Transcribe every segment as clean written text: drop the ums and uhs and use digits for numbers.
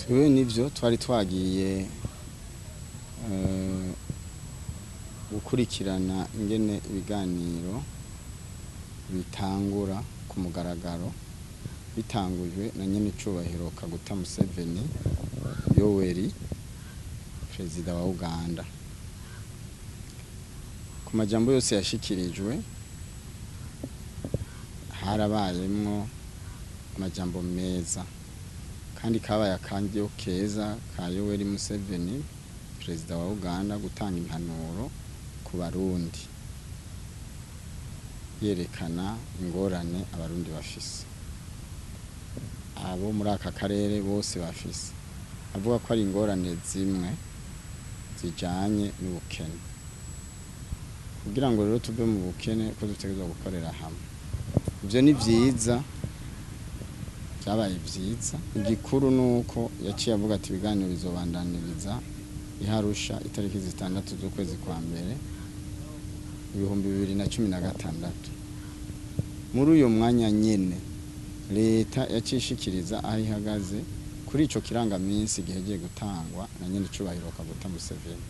Twebwe nivyo twari twagiye gukurikirana ingene ibiganiro bitangura ku mugaragaro, bitangujwe na nyenicubahiro Kaguta Museveni Yoweri, perezida wa Uganda. Ku majambo yose yashikirijwe harabayemwo amajambo meza, kandi kabaye akaryo keza ka Yoweri Museveni, perezida wa Uganda, gutanga impanuro ku Barundi, yerekana ingorane Abarundi bafise, abo muri aka karere bose bafise, avuga ko ari ingorane zimwe zijanye n'ubukene. Kugira ngo rero tuve mu bukene, ko dutegerezwa gukorera hamwe. Ivyo ni vyiza, vyabaye vyiza. Igikuru nuko yaciye avuga ati ibiganiro bizobandaniriza i Arusha itariki 6 z'ukwezi kwa mbere 2016. Muri uyo mwanya nyene leta yacishikiriza aho ihagaze kuri ico kirangaminsi gihejeje gutangwa na nyenicubahiro Kaguta Museveni.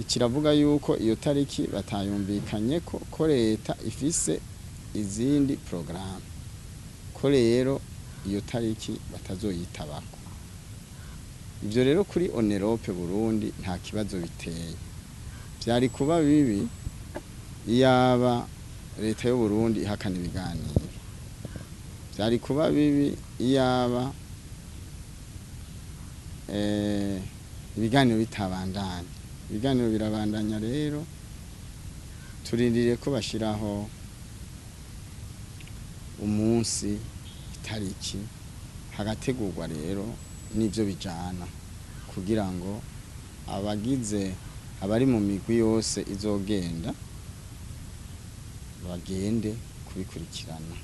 Ikiravuga yuko iyo tariki batayumvikanye ko leta ifise izindi porogaramu, ko rero iyo tariki batazoyitabako. Ivyo rero kuri Onerope Burundi nta kibazo biteye. Vyari kuba bibi iyaba leta y'u Burundi ihakana ibiganiro. Vyari kuba bibi iyaba ibiganiro bitabandanya. Ibiganiro birabandanya, rero turindiriye ko bashiraho umunsi, itariki, hagategurwa rero n'ivyo bijana kugira ngo abagize, abari mu migwi yose izogenda, bagende kubikurikirana.